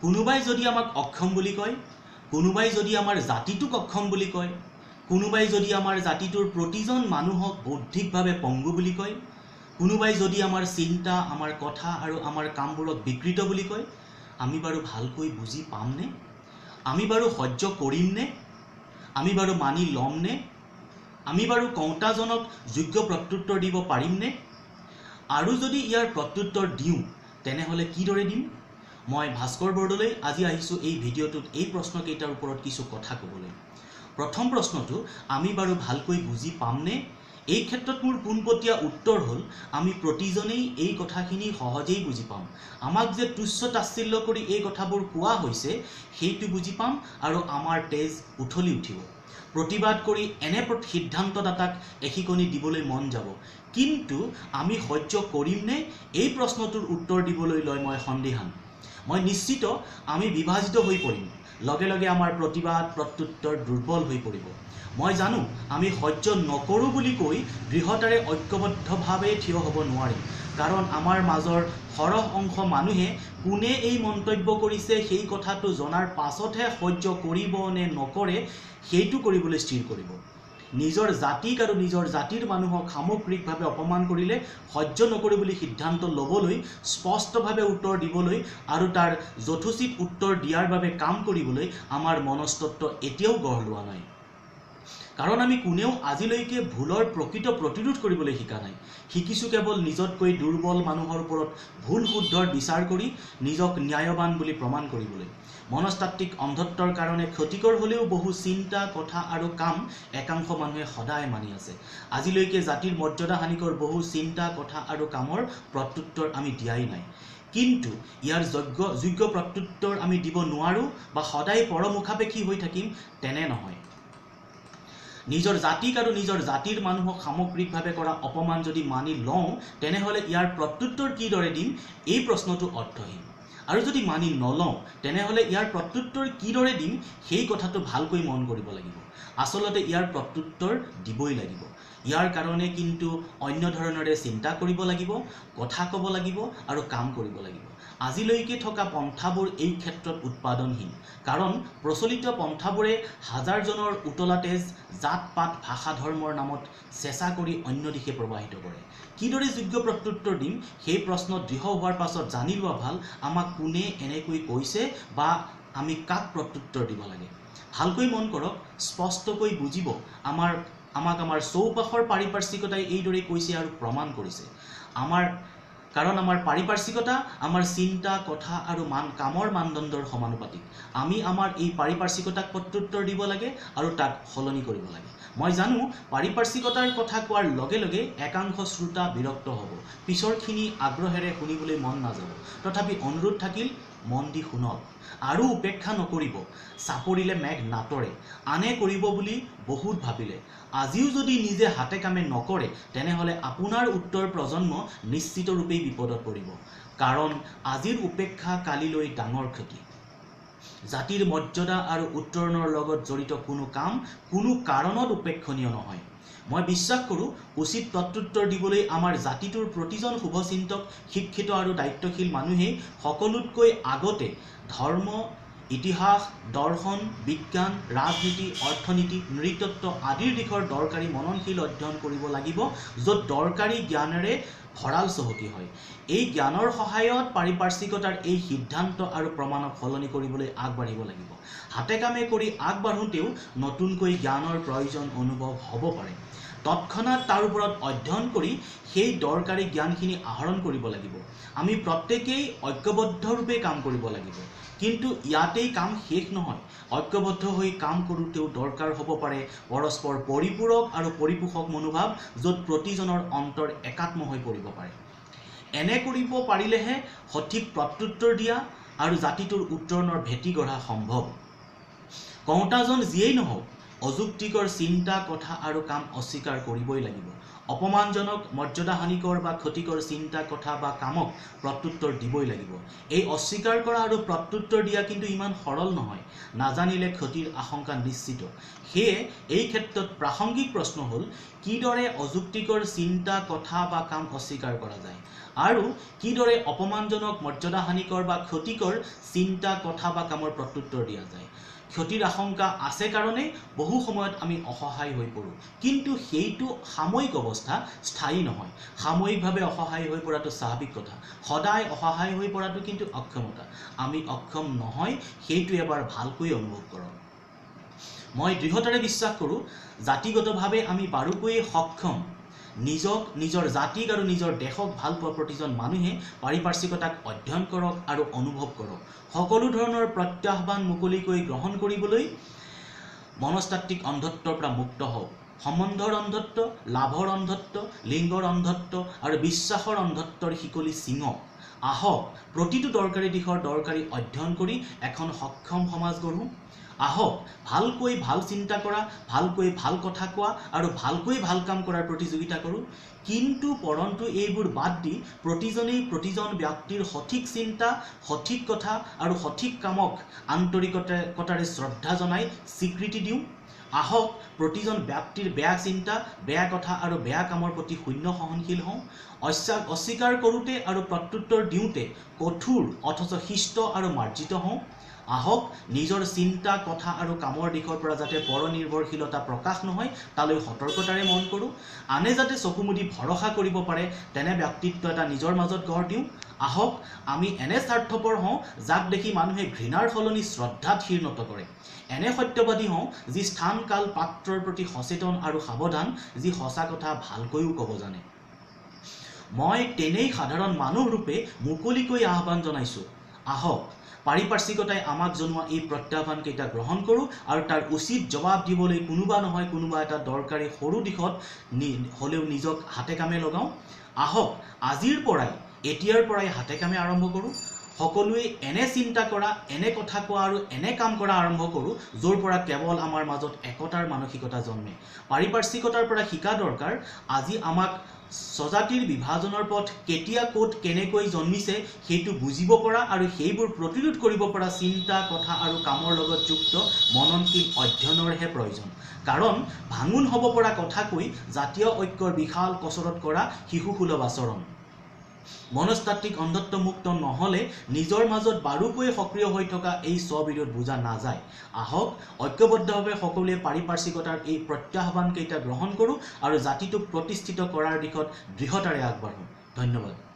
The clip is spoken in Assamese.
কোনোবাই যদি আমাক অক্ষম বুলি কয়, কোনোবাই যদি আমাৰ জাতিটোক অক্ষম বুলি কয়, কোনোবাই যদি আমাৰ জাতিটোৰ প্ৰতিজন মানুহক বৌদ্ধিকভাৱে পংগু বুলি কয়, কোনোবাই যদি আমাৰ চিন্তা, আমাৰ কথা আৰু আমাৰ কামবোৰক বিকৃত বুলি কয়, আমি বাৰু ভালকৈ বুজি পামনে? আমি বাৰু সহ্য কৰিমনে? আমি বাৰু মানি ল'মনে? আমি বাৰু কওঁতাজনক যোগ্য প্ৰত্যুত্তৰ দিব পাৰিমনে? আৰু যদি ইয়াৰ প্ৰত্যুত্তৰ দিওঁ, তেনেহ'লে কিদৰে দিম? মই ভাস্কৰ বৰদলৈ আজি আহিছোঁ এই ভিডিঅ'টোত এই প্ৰশ্নকেইটাৰ ওপৰত কিছু কথা ক'বলৈ। প্ৰথম প্ৰশ্নটো, আমি বাৰু ভালকৈ বুজি পামনে? এই ক্ষেত্ৰত মোৰ পোনপটীয়া উত্তৰ হ'ল, আমি প্ৰতিজনেই এই কথাখিনি সহজেই বুজি পাম। আমাক যে তুচ্ছ তাচ্ছিল্য কৰি এই কথাবোৰ কোৱা হৈছে সেইটো বুজি পাম আৰু আমাৰ তেজ উথলি উঠিব। প্ৰতিবাদ কৰি এনে সিদ্ধান্তদাতাক এশিকনি দিবলৈ মন যাব। কিন্তু আমি সহ্য কৰিমনে? এই প্ৰশ্নটোৰ উত্তৰ দিবলৈ লৈ মই সন্দিহান। মই নিশ্চিত আমি বিভাজিত হৈ পৰিম। লগে লগে আমাৰ প্ৰতিবাদ প্ৰত্যুত্তৰ দুৰ্বল হৈ পৰিব। মই জানো আমি সহ্য নকৰোঁ বুলি কৈ দৃঢ়তাৰে ঐক্যবদ্ধভাৱে থিয় হ'ব নোৱাৰিম। কাৰণ আমাৰ মাজৰ সৰহ অংশ মানুহে কোনে এই মন্তব্য কৰিছে সেই কথাটো জনাৰ পাছতহে সহ্য কৰিব নে নকৰে সেইটো কৰিবলৈ স্থিৰ কৰিব। নিজৰ জাতিক আৰু নিজৰ জাতিৰ মানুহক সামগ্ৰিকভাৱে অপমান কৰিলে সহ্য নকৰে বুলি সিদ্ধান্ত ল'বলৈ, স্পষ্টভাৱে উত্তৰ দিবলৈ আৰু তাৰ যথোচিত উত্তৰ দিয়াৰ বাবে কাম কৰিবলৈ আমাৰ মনস্তত্ব এতিয়াও গঢ় লোৱা নাই। কাৰণ আমি কোনেও আজিলৈকে ভুলৰ প্ৰকৃত প্ৰতিৰোধ কৰিবলৈ শিকা নাই। শিকিছোঁ কেৱল নিজতকৈ দুৰ্বল মানুহৰ ওপৰত ভুল শুদ্ধৰ বিচাৰ কৰি নিজক ন্যায়বান বুলি প্ৰমাণ কৰিবলৈ। মনস্তাত্ত্বিক অন্ধত্বৰ কাৰণে ক্ষতিকৰ হ'লেও বহু চিন্তা, কথা আৰু কাম একাংশ মানুহে সদায় মানি আছে। আজিলৈকে জাতিৰ মৰ্যাদা হানিকৰ বহু চিন্তা, কথা আৰু কামৰ প্ৰত্যুত্তৰ আমি দিয়াই নাই। কিন্তু ইয়াৰ যোগ্য প্ৰত্যুত্তৰ আমি দিব নোৱাৰোঁ বা সদায় পৰমুখাপেক্ষী হৈ থাকিম তেনে নহয়। নিজৰ জাতিক আৰু নিজৰ জাতিৰ মানুহক সামগ্ৰিকভাৱে কৰা অপমান যদি মানি লওঁ, তেনেহ'লে ইয়াৰ প্ৰত্যুত্তৰ কিদৰে দিম এই প্ৰশ্নটো অৰ্থহীন। আৰু যদি মানি নলওঁ, তেনেহ'লে ইয়াৰ প্ৰত্যুত্তৰ কিদৰে দিম সেই কথাটো ভালকৈ মন কৰিব লাগিব। আচলতে ইয়াৰ প্ৰত্যুত্তৰ দিবই লাগিব। ইয়াৰ কাৰণে কিন্তু অন্য ধৰণেৰে চিন্তা কৰিব লাগিব, কথা ক'ব লাগিব আৰু কাম কৰিব লাগিব। আজিলৈকে থকা পন্থাবোৰ এই ক্ষেত্ৰত উৎপাদনহীন। কাৰণ প্ৰচলিত পন্থাবোৰে হাজাৰজনৰ উতলা তেজ জাত পাত ভাষা ধৰ্মৰ নামত চেঁচা কৰি অন্য দিশে প্ৰবাহিত কৰে। কিদৰে যোগ্য প্ৰত্যুত্তৰ দিম সেই প্ৰশ্ন দৃঢ় হোৱাৰ পাছত জানি লোৱা ভাল আমাক কোনে এনেকৈ কৈছে বা আমি কাক প্ৰত্যুত্তৰ দিব লাগে। ভালকৈ মন কৰক, স্পষ্টকৈ বুজিব আমাক আমাৰ চৌপাশৰ পাৰিপাৰ্শ্বিকতাই এইদৰে কৈছে আৰু প্ৰমাণ কৰিছে। কাৰণ আমাৰ পাৰিপাৰ্শ্বিকতা আমাৰ চিন্তা, কথা আৰু কামৰ মানদণ্ডৰ সমানুপাতিক। আমি আমাৰ এই পাৰিপাৰ্শ্বিকতাক প্ৰত্যুত্তৰ দিব লাগে আৰু তাক সলনি কৰিব লাগে। মই জানো পাৰিপাৰ্শ্বিকতাৰ কথা কোৱাৰ লগে লগে একাংশ শ্ৰোতা বিৰক্ত হ'ব, পিছৰখিনি আগ্ৰহেৰে শুনিবলৈ মন নাযাব। তথাপি অনুৰোধ থাকিল, মন দি শুনক আৰু উপেক্ষা নকৰিব। চাপৰিলে মেঘ নাতৰে, আনে কৰিব বুলি বহুত ভাবিলে আজিও যদি নিজে হাতে কামে নকৰে, তেনেহ'লে আপোনাৰ উত্তৰ প্ৰজন্ম নিশ্চিত ৰূপেই বিপদত পৰিব। কাৰণ আজিৰ উপেক্ষা কালিলৈ ডাঙৰ ক্ষতি। জাতিৰ মৰ্যাদা আৰু উত্তৰণৰ লগত জড়িত কোনো কাম কোনো কাৰণত উপেক্ষণীয় নহয়। মই বিশ্বাস কৰোঁ উচিত প্ৰত্যুত্তৰ দিবলৈ আমাৰ জাতিটোৰ প্ৰতিজন শুভচিন্তক, শিক্ষিত আৰু দায়িত্বশীল মানুহেই সকলোতকৈ আগতে ধৰ্ম, ইতিহাস, দৰ্শন, বিজ্ঞান, ৰাজনীতি, অৰ্থনীতি, নৃতত্ব আদিৰ দিশৰ দৰকাৰী মননশীল অধ্যয়ন কৰিব লাগিব, য'ত দৰকাৰী জ্ঞানেৰে ভঁৰাল চহকী হয়। এই জ্ঞানৰ সহায়ত পাৰিপাৰ্শ্বিকতাৰ এই সিদ্ধান্ত আৰু প্ৰমাণক সলনি কৰিবলৈ আগবাঢ়িব লাগিব। হাতে কামে কৰি আগবাঢ়োঁতেও নতুনকৈ জ্ঞানৰ প্ৰয়োজন অনুভৱ হ'ব পাৰে। তৎক্ষণাত তাৰ ওপৰত অধ্যয়ন কৰি সেই দৰকাৰী জ্ঞানখিনি আহৰণ কৰিব লাগিব। আমি প্ৰত্যেকেই ঐক্যবদ্ধৰূপে কাম কৰিব লাগিব। কিন্তু ইয়াতেই কাম শেষ নহয়। ঐক্যবদ্ধ হৈ কাম কৰোঁতেও দৰকাৰ হ'ব পাৰে পৰস্পৰ পৰিপূৰক আৰু পৰিপোষক মনোভাৱ, য'ত প্ৰতিজনৰ অন্তৰ একাত্ম হৈ পৰিব পাৰে। এনে কৰিব পাৰিলেহে সঠিক প্ৰত্যুত্তৰ দিয়া আৰু জাতিটোৰ উত্তৰণৰ ভেটি গঢ়া সম্ভৱ। কওঁতাজন যিয়েই নহওক, অযুক্তিকৰ চিন্তা, কথা আৰু কাম অস্বীকাৰ কৰিবই লাগিব। অপমানজনক, মৰ্যাদাহানিকৰ বা ক্ষতিকৰ চিন্তা, কথা বা কামক প্ৰত্যুত্তৰ দিবই লাগিব। এই অস্বীকাৰ কৰা আৰু প্ৰত্যুত্তৰ দিয়া কিন্তু ইমান সৰল নহয়। নাজানিলে ক্ষতিৰ আশংকা নিশ্চিত। সেয়ে এই ক্ষেত্ৰত প্ৰাসংগিক প্ৰশ্ন হ'ল, কিদৰে অযুক্তিকৰ চিন্তা, কথা বা কাম অস্বীকাৰ কৰা যায় আৰু কিদৰে অপমানজনক, মৰ্যাদাহানিকৰ বা ক্ষতিকৰ চিন্তা, কথা বা কামৰ প্ৰত্যুত্তৰ দিয়া যায়। ক্ষতিৰ আশংকা আছে কাৰণে বহু সময়ত আমি অসহায় হৈ পৰোঁ, কিন্তু সেইটো সাময়িক অৱস্থা, স্থায়ী নহয়। সাময়িকভাৱে অসহায় হৈ পৰাটো স্বাভাৱিক কথা, সদায় অসহায় হৈ পৰাটো কিন্তু অক্ষমতা। আমি অক্ষম নহয়, সেইটো এবাৰ ভালকৈ অনুভৱ কৰক। মই দৃঢ়তাৰে বিশ্বাস কৰোঁ, জাতিগতভাৱে আমি বাৰুকৈয়ে সক্ষম। নিজক, নিজৰ জাতিক আৰু নিজৰ দেশক ভাল পোৱা প্ৰতিজন মানুহে পাৰিপাৰ্শ্বিকতাক অধ্যয়ন কৰক আৰু অনুভৱ কৰক। সকলো ধৰণৰ প্ৰত্যাহ্বান মুকলিকৈ গ্ৰহণ কৰিবলৈ মনস্তাত্ত্বিক অন্ধত্বৰ পৰা মুক্ত হওক। সম্বন্ধৰ অন্ধত্ব, লাভৰ অন্ধত্ব, লিংগৰ অন্ধত্ব আৰু বিশ্বাসৰ অন্ধত্বৰ শিকলি ছিঙক। আহক প্ৰতিটো দৰকাৰী দিশৰ দৰকাৰী অধ্যয়ন কৰি এখন সক্ষম সমাজ গঢ়োঁ। আহক ভালকৈ ভাল চিন্তা কৰা, ভালকৈ ভাল কথা কোৱা আৰু ভালকৈ ভাল কাম কৰাৰ প্ৰতিযোগিতা কৰোঁ। কিন্তু পৰন্তু এইবোৰ বাদ দি প্ৰতিজনেই প্ৰতিজন ব্যক্তিৰ সঠিক চিন্তা, সঠিক কথা আৰু সঠিক কামক আন্তৰিকতাৰে শ্ৰদ্ধা জনাই স্বীকৃতি দিওঁ। আহক প্ৰতিজন ব্যক্তিৰ বেয়া চিন্তা, বেয়া কথা আৰু বেয়া কামৰ প্ৰতি শূন্য সহনশীল হওঁ। অস্বীকাৰ কৰোঁতে আৰু প্ৰত্যুত্তৰ দিওঁতে কঠোৰ অথচ শিষ্ট আৰু মাৰ্জিত হওঁ। আহক নিজৰ চিন্তা, কথা আৰু কামৰ দিশৰ পৰা যাতে পৰনিৰ্ভৰশীলতা প্ৰকাশ নহয় তালৈ সতৰ্কতাৰে মন কৰোঁ। আনে যাতে চকু মুদি ভৰসা কৰিব পাৰে তেনে ব্যক্তিত্ব এটা নিজৰ মাজত গঢ় দিওঁ। আহক আমি এনে স্বাৰ্থপৰ হওঁ যাক দেখি মানুহে ঘৃণাৰ সলনি শ্ৰদ্ধাত শিৰ নত কৰে। এনে সত্যবাদী হওঁ যি স্থান, কাল, পাত্ৰৰ প্ৰতি সচেতন আৰু সাৱধান, যি সঁচা কথা ভালকৈও ক'ব জানে। মই তেনেই সাধাৰণ মানুহ ৰূপে মুকলিকৈ আহ্বান জনাইছোঁ, আহক পাৰিপাৰ্শ্বিকতাই আমাক জনোৱা এই প্ৰত্যাহ্বানকেইটা গ্ৰহণ কৰোঁ আৰু তাৰ উচিত জবাব দিবলৈ কোনোবা নহয় কোনোবা এটা দৰকাৰী সৰু দিশত হ'লেও নিজক হাতে কামে লগাওঁ। আহক আজিৰ পৰাই, এতিয়াৰ পৰাই হাতে কামে আৰম্ভ কৰোঁ। সকলোৱে এনে চিন্তা কৰা, এনে কথা কোৱা আৰু এনে কাম কৰা আৰম্ভ কৰোঁ য'ৰ পৰা কেৱল আমাৰ মাজত একতাৰ মানসিকতা জন্মে। পাৰিপাৰ্শ্বিকতাৰ পৰা শিকা দৰকাৰ। আজি আমাক স্বজাতিৰ বিভাজনৰ পথ কেতিয়া, ক'ত, কেনেকৈ জন্মিছে সেইটো বুজিব পৰা আৰু সেইবোৰ প্ৰতিৰোধ কৰিব পৰা চিন্তা, কথা আৰু কামৰ লগত যুক্ত মননশীল অধ্যয়নৰহে প্ৰয়োজন। কাৰণ ভাঙোন হ'ব পৰা কথা কৈ জাতীয় ঐক্যৰ বিশাল কচৰৎ কৰা শিশুসুলভ আচৰণ। মনস্তাত্ত্বিক অন্ধত্বমুক্ত নহ'লে নিজৰ মাজত বাৰুকৈয়ে সক্ৰিয় হৈ থকা এই স্ববিৰোধ বুজা নাযায়। আহক ঐক্যবদ্ধভাৱে সকলোৱে পাৰিপাৰ্শ্বিকতাৰ এই প্ৰত্যাহ্বানকেইটা গ্ৰহণ কৰোঁ আৰু জাতিটোক প্ৰতিষ্ঠিত কৰাৰ দিশত দৃঢ়তাৰে আগবাঢ়োঁ। ধন্যবাদ।